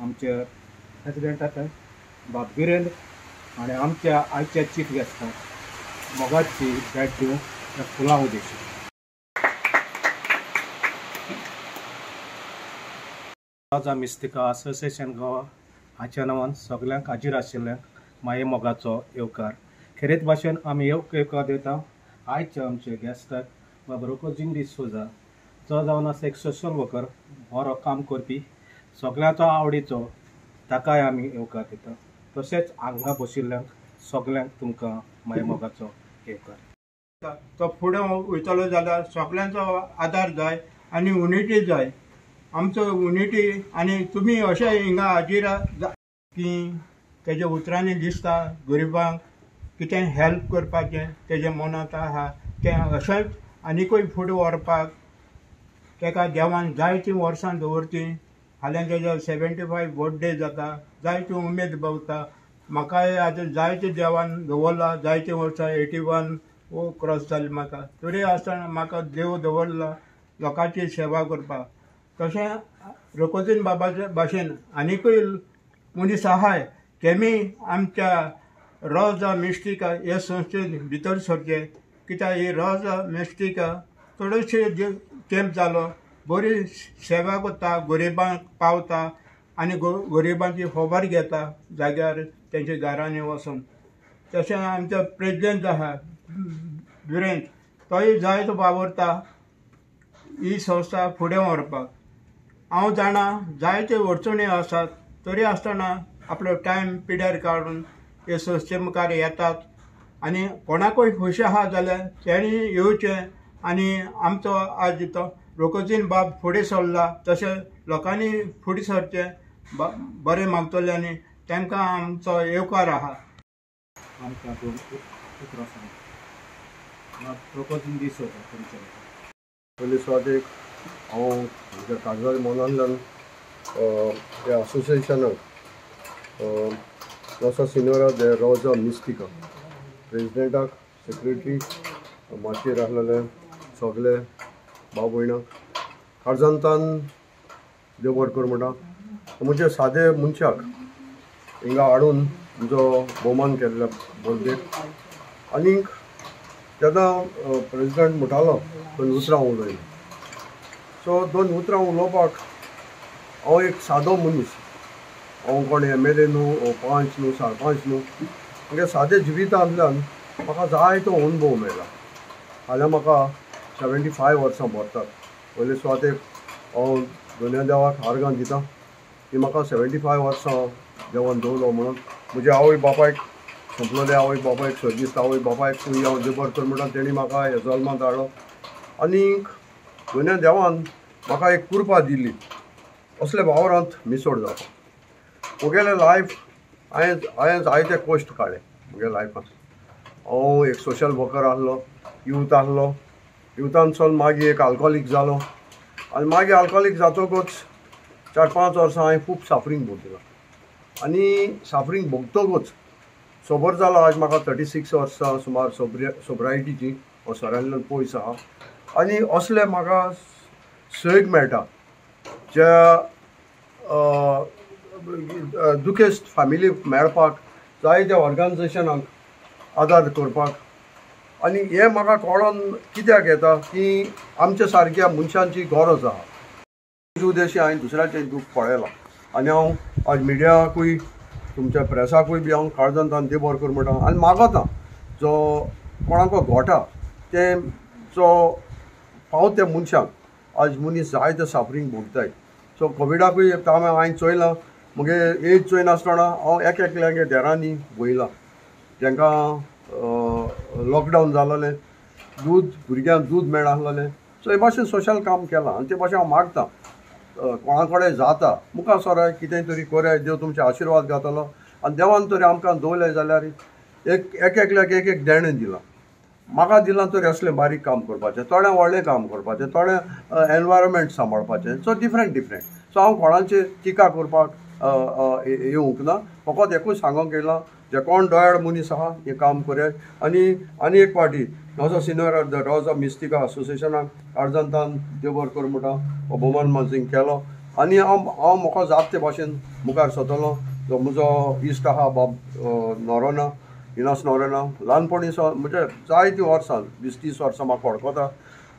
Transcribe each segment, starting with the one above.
आमचे प्रेसिडेंटाक बाब विरेंद्र आनी आमच्या आयच्या चीफ गेस्टाक मोगाची भेट दिवंक ह्या फुलां उद्देशून. रोजा मिस्तिका असोसिएशन गोवा हाच्या नांवान सगल्यांक हाजीर आशिल्ल्यांक माये मोगाचो येवकार. खेरीत भाशेन आमी येवकार दिता आयच्या आमच्या गेस्टाक बाब रोकोजीन डिसोजा, जो जावन आसा एक सोशल वर्कर, बरो काम करपी, सगळ्यांचो आवडीचो, ताकाय आमी येवकार दिता. तशेंच हांगा बशिल्ल्यांक सगल्यांक तुमकां माये मोगाचो येवकार. तो फुडें वयतलो जाल्यार सगल्यांचो आदार जाय आनी युनिटी जाय. आमचो युनिटी आनी तुमी अशें हिंगा हाजीर की तेज्या उतरांनी दिसता गरिबांक कितें हेल्प करपाचें तेज्या मनांत आहा तें अशेंच आनिकूय फुडें व्हरपाक तेका देवान जायतीं वर्सां दवरचीं. फाल्यां तेजो 75 बर्थडे जाता, जायती उमेद भोगता. म्हाकाय आतां जायते देवान दवरला, जायतीं वर्सां 81 क्रॉस जाली म्हाका, तरी आसतना म्हाका देव दवरला लोकांची सेवा करपाक. तशें रोकोजीन बाबाचे भाशेन आनिकूय मनीस आहाय तेमी आमच्या रोजा मिस्टिका हे संस्थेन भितर सरचे, कित्याक ही रोजा मिस्टिका चडशे तेंप जालो बरी सेवा करता, गरिबांक पावता आनी गरिबांची खबर घेता जाग्यार तेंच्या घरांनी वचून. तशें आमचो प्रेजिडेंट आहा विरेंद्र, तोय जायतो वावुरता ही संस्था फुडें व्हरपाक. हांव जाणा जायत्यो अडचणी आसात तरी आसतना आपलो टायम पिड्यार काडून हे संस्थे मुखार येतात आनी कोणाकूय खुशी आहा जाल्यार तेणी येवचें. आनी आमचो आज तो रोकोजीन बाब फुडें सरला तशें लोकांनी फुडें सरचें, बरें मागतले आनी तांकां आमचो येवकार आहा. आमकां दोन उतरां सांग रोकोजीन डिसोजा तुमचे. पयले सुवातेक हांव म्हज्या काळजाच्या मनांतल्यान ह्या असोसिएशनाक नोसा सिनोरा दे रोजा मिस्टिका प्रेजिडेंटाक, सेक्रेटरी, माचयेर आसलेले सगळे भाव भयणाक काळजांतान देव बरें कर म्हणटा. म्हज्या सादे मनशाक हिंगा हाडून म्हजो भोवमान केल्ल्या बर्थडेक. आनीक तेन्ना प्रेजिडेंट म्हणटालो दोन उतरां उलयलीं, सो दोन उतरां उलोवपाक हांव एक सादो मनीस, हांव कोण MLA न्हू, पंच न्हू, सरपंच न्हू. म्हगे सादे जिवितांतल्यान म्हाका जायतो अणभव मेळ्ळा. फाल्यां म्हाका 75 वर्सां भरतात. पयले सुवातेक हांव दोनया देवाक आर्गां दिता की म्हाका 75 वर्सां देवान दवरलो म्हणून. म्हज्या आवय बापायक, सोंपलोले आवय बापायक, सर्गीस्त आवय बापायक हांव देव बरें कर म्हणटा, तेणी म्हाका ह्या जल्मांत हाडलो. आनीक दोनया देवान म्हाका एक कृपा दिली असले वावरांत मिसोड जावपाक. म्हगेलें लायफ हांवें जायते कश्ट काडले म्हगे लायफान. हांव एक सोशल वर्कर आहलो, यूथ आहलो, युथानसून मागीर एक आल्कोहोलीक जालो आनी मागीर आल्कोहोलीक जातकूच 4-5 वर्सां हांवें खूब साफरींग भोगलां. आनी साफरींग भोगतकूच सोबर जालो. आज म्हाका 36 वर्सां सुमार सोबरायटीची सोऱ्यांतल्यान पयस आहा. आनी असले म्हाका सैग मेळटा ज्या दुखेस्त फॅमिलीक मेळपाक, जायत्या ऑर्गनायझेशनाक आदार करपाक. आनी हें म्हाका कळोन कित्याक येता की आमच्या सारक्या मनशांची गरज आहा. उद्देशी हांवें दुसऱ्याचें दूख पळयलां आनी हांव आज मिडियाकूय, तुमच्या प्रेसाकूय बी हांव काळजांत देव बरें कर म्हणटा आनी मागता जो कोणाको घोटा तें जो पावता त्या मनशांक. आज मनीस जायते साफरींग भोगताय. सो कोविडाकूय हांवें चोयलां, म्हगे एज चोयनासतना हांव एक एकल्यागे देरांनी वयलां तांकां लॉकडावन जालोलें, दूद भुरग्यांक दूद मेळनासलेलें. सो हे भाशेन सोशल काम केलां आनी ते भाशेन हांव मागता कोणा कडेन जाता मुखार सराय कितें तरी कोराय, देव तुमचे आशिर्वाद घातलो आनी देवान तरी आमकां दवरलें जाल्यार एक एकल्याक एक एक देणें दिलां. म्हाका दिलां तरी असलें बारीक काम करपाचें, थोडें व्हडलें काम करपाचें, थोडें एनवायरमेंट सांबाळपाचें. So different different. सो हांव कोणाचेर टिका करपाक येवंक ना, फकत एकूच सांगूंक येयलां जे कोण दयाळ मनीस आहा हें काम करया. आनी आनी एक पार्टी नोजो सिनियर the Rosa मिस्तिका असोसिएशनाक काळजांतान देव बरें कर म्हणटा हो भोवमान मानसींग केलो. आनी हांव हांव म्हाका जाता ते भाशेन मुखार सरतलो. जो म्हजो इश्ट आहा बाब नोरोना, इनास नोरोना, ल्हानपणी सावन म्हणजे जायतीं वर्सां 20-30 वर्सां म्हाका वळखता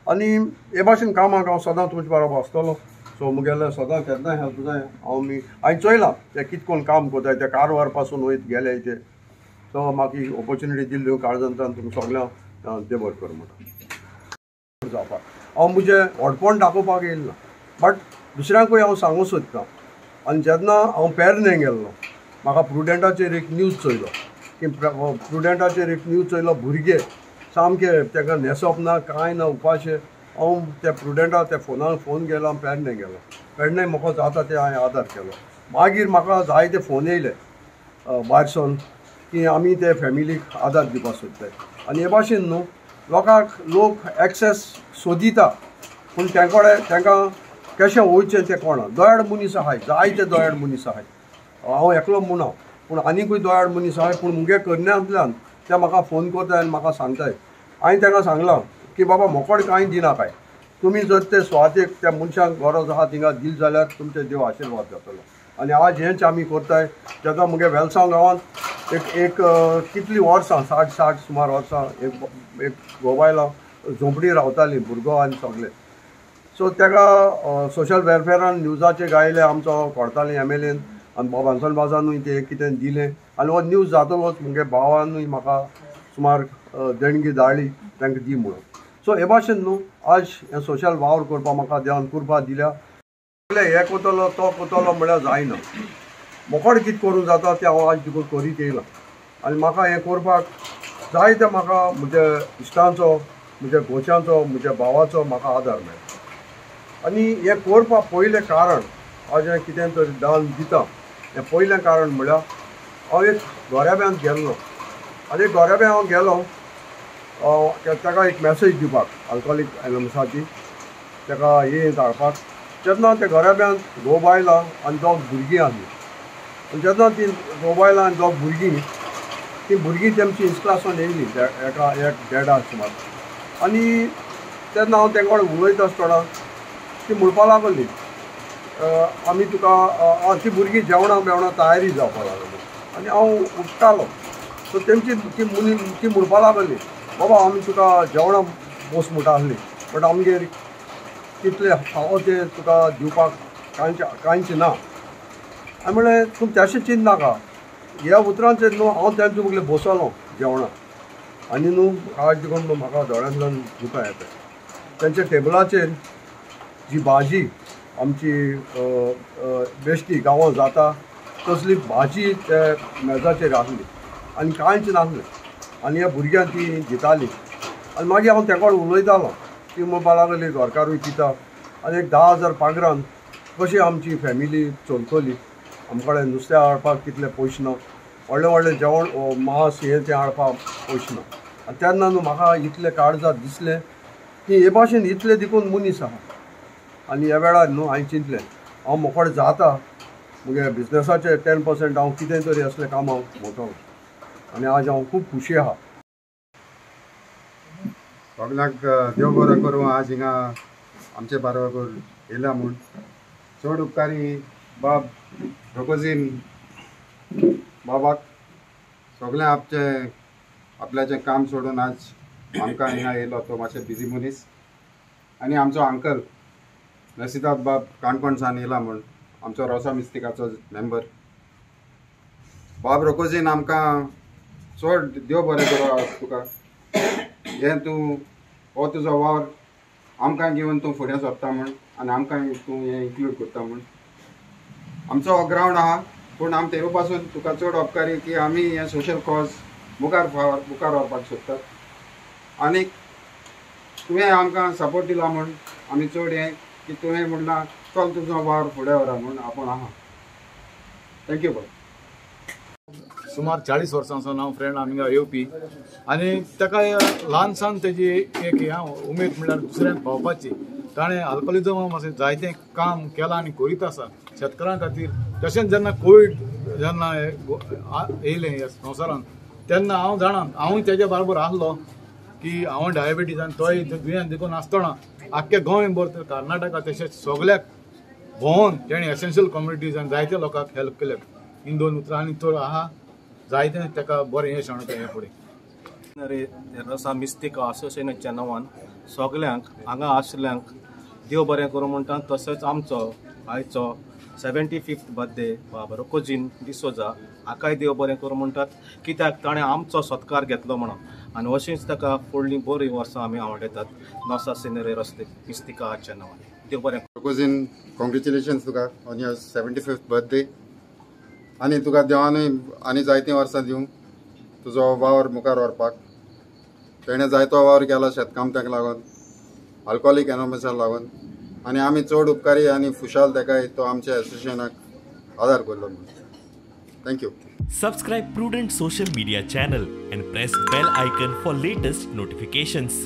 आनी हे भाशेन कामाक हांव सदां तुमचे बरोबर आसतलो. सो मुगेलें सदां केन्नाय हेल्प जाय हांव मी हांवें चोयलां ते कितें कोण काम करताय ते कारवार पासून वयत गेले ते. सो म्हाका ही ऑपोर्चुनिटी दिल्ली काळजांतल्यान तुमकां सगळ्यांक देव बरें करूं म्हणटा. जावपाक हांव म्हजें व्हडपण दाखोवपाक येयलें ना, बट दुसऱ्यांकूय हांव सांगूंक सोदता. आनी जेन्ना हांव पेरणे गेल्लो म्हाका प्रुडंटाचेर एक न्यूज चोयलो की प्रुडंटाचेर एक न्यूज चोयलो, भुरगे सामके ताका न्हेसप ना कांय ना उपाशे. हांव त्या प्रुडंटा त्या फोनार फोन गेलो, हांव पेडणे गेलो, पेडणे म्हाका जाता ते हांवें आदार केलो. मागीर म्हाका जायते फोन येयले भायर सावन की आमी ते फॅमिलीक आदार दिवपाक सोदताय. आनी हे भाशेन न्हू लोकांक लोक एक्सेस सोदिता पूण तेंकडे तांकां कशें वयचें तें कोणा दयाळ मनीस आहाय, जायते दयाळ मनीस आहाय, हांव एकलो म्हणा पूण आनीकूय दयाळ मनीस आहाय. पूण मुगे करण्यांतल्यान ते म्हाका फोन करताय आनी म्हाका सांगताय. हांवें तांकां सांगलां की बाबा मोकोड कांय दिना काय, तुमी जर ते सुवातेक त्या मनशांक गरज आहा थिंगा दिल जाल्यार तुमचे देव आशिर्वाद जातलो. आनी आज हेंच आमी करताय. जेन्ना मुगे वेलसांव गांवांत एक एक कितलीं वर्सां 60 सुमार वर्सां एक एक गोबायलां झोंपडी रावताली, भुरगो आनी सगळे. सो ताका सोशल वेलफेरान न्यूजाचेर गायले आमचो कोडताली एम.एल.एन आनी बाब आन्सन बाजानूय ते कितें दिलें आनी हो न्यूज जातकच मुगे भावानूय म्हाका सुमार देणगी धाडली तांकां दी म्हणून. सो हे भाशेन न्हू आज हें सोशल वावर करपाक म्हाका देवान कृपा दिल्या. हे करतलो तो करतलो म्हळ्यार जायना, मोकोड कितें करूंक जाता तें हांव आज देखून करीत येयलां. आनी म्हाका हें करपाक जाय ते म्हाका म्हज्या इश्टांचो, म्हज्या घोशांचो, म्हज्या भावाचो म्हाका आदार मेळटा. आनी हें करपाक पयलें कारण आज हांवें कितें तरी दान दिता हें पयलें कारण म्हळ्यार हांव एक गोऱ्याब्यांत गेल्लो आनी एक गोऱ्याब्यान हांव गेलो ताका एक मॅसेज दिवपाक आल्कोहोलीक एनॉनमसाची, ताका हे धाडपाक. तेन्ना त्या घराब्यांत घोव बायलां आनी दोग भुरगीं आसलीं. आनी जेन्ना ती घोव बायलां आनी दोग भुरगीं, ती भुरगीं तेमची इस्कुलासून येयली एका एक देडा सुमार. आनी तेन्ना हांव तेंचे कडेन उलयता आसतना ती म्हणपाक लागली आमी तुका, ती भुरगीं जेवणां बेवणां तयारी जावपाक लागली आनी हांव उठ्ठालो. सो तेमची ती मुनी ती म्हणपाक लागली बाबा आमी तुका जेवणां बस म्हणटा आसली बट आमगेर कितले फावो ते तुका दिवपाक कांयच ना. हांवें म्हणलें तुमी तशें चिंतनाका, ह्या उतरांचेर न्हू हांव तेंचे मुगले बसलो जेवणां आनी न्हू आज देखून म्हाका दोळ्यांतल्यान दुकां येता. तेंच्या टेबलाचेर जी भाजी आमची बेश्टी गांवांत जाता तसली भाजी ते मेजाचेर आसली आनी कांयच नासलें. आनी ह्या भुरग्यांक ती दिताली. आनी मागीर हांव तेंचे कडेन उलयतालो, ती म्हणपाक लागली घरकारूय दिता आनी एक 10,000 पागरान कशी आमची फॅमिली चलतली, आमचे कडेन नुस्तें हाडपाक कितले पयशे ना, व्हडलें व्हडलें जेवण मांस हें तें हाडपाक पयशे ना. आनी तेन्ना न्हू म्हाका इतलें काळजात दिसलें की हे भाशेन इतलें देखून मनीस आहा. आनी ह्या वेळार न्हू हांवें चिंतलें हांव मोकोडे जाता मुगे बिजनसाचे 10% हांव कितें तरी असलें कामां वतलो. आनी आज हांव खूब खुशी आहा. सगल्यांक देव बरो करूं आज हिंगा आमचे बाराबर येयला म्हूण. चड उपकारी बाब रोकोजीन बाबाक, सगळें आपचें आपल्याचें काम सोडून आज आमकां हिंगा येयलो. तो मातशें बिजी मनीस. आनी आमचो अंकल नसिदाद बाब काणकोणसान येयला म्हूण, आमचो रोसा मिस्तिकाचो मेंबर बाब रोकोजीन आमकां चड देव बरें करूं तुका. हें तूं हो तुजो वावर आमकां घेवन तूं फुडें सरता म्हूण आनी आमकां तूं हें इन्क्लूड करता म्हूण. आमचो हो ग्रावंड आहा पूण आमी तेजो पासून तुका चड उपकारी की आमी हें सोशल कॉज मुखार मुखार व्हरपाक सोदतात आनी तुवें आमकां सपोर्ट दिला म्हूण आमी चड हें की तुवें म्हणलां चल तुजो वावर फुडें व्हरा म्हूण आपूण आहा. Thank you बाय. सुमार 40 वर्सां सावन हांव फ्रेंड आमी येवपी आनी ताका ल्हान सान तेजी एक हें उमेद म्हणल्यार दुसऱ्यांक पावपाची. ताणें आल्कोहोलिजमा मातशें जायतें काम केलां आनी करीत आसा शेतकारां खातीर. तशेंच जेन्ना कोवीड जेन्ना येयलें ह्या संवसारांत तेन्ना हांव जाणा हांवूय तेज्या बरोबर आसलो की हांव डायबिटीज आनी तोय दुयेंत देखून आसतना आख्खे गोंयभर कर्नाटका तशेंच सगळ्याक भोंवन तेणें एसेन्शियल कम्युनिटीज आनी जायते लोकांक हेल्प केले. हीं दोन उतरां आनी चड आहा जायते ताका बरें यश हाडूं हें फुडें. रोजा मिस्तिका असोसिएशनाच्या नांवान सगल्यांक हांगा आशिल्ल्यांक देव बरें करूं म्हणटा. तसोच आमचो आयचो 75th birthday बाब रोकोजीन डिसोजा हाकाय देव बरें करूं म्हणटात, कित्याक ताणें आमचो सत्कार घेतलो म्हणून. आनी अशींच ताका फुडलीं बरीं वर्सां आमी आवडटात नोसा सिनेरी रस्ते मिस्तिकाच्या नांवान. देव बरें. रोकोजीन, कॉंग्रेच्युलेशन्स तुका ऑन your 75th birthday. आनी तुका देवानूय आनी जायतीं वर्सां दिवं तुजो वावर मुखार व्हरपाक. तेणें जायतो वावर केला शेतकामत्याक लागून, अल्कोहोलीक एनॉनमसाक लागून, आनी आमी चड उपकारी आनी खुशाल तेकाय तो आमच्या एसोसिएशनाक आदार करलो म्हणून. Thank you. Subscribe Prudent social media channel and press bell icon for latest notifications.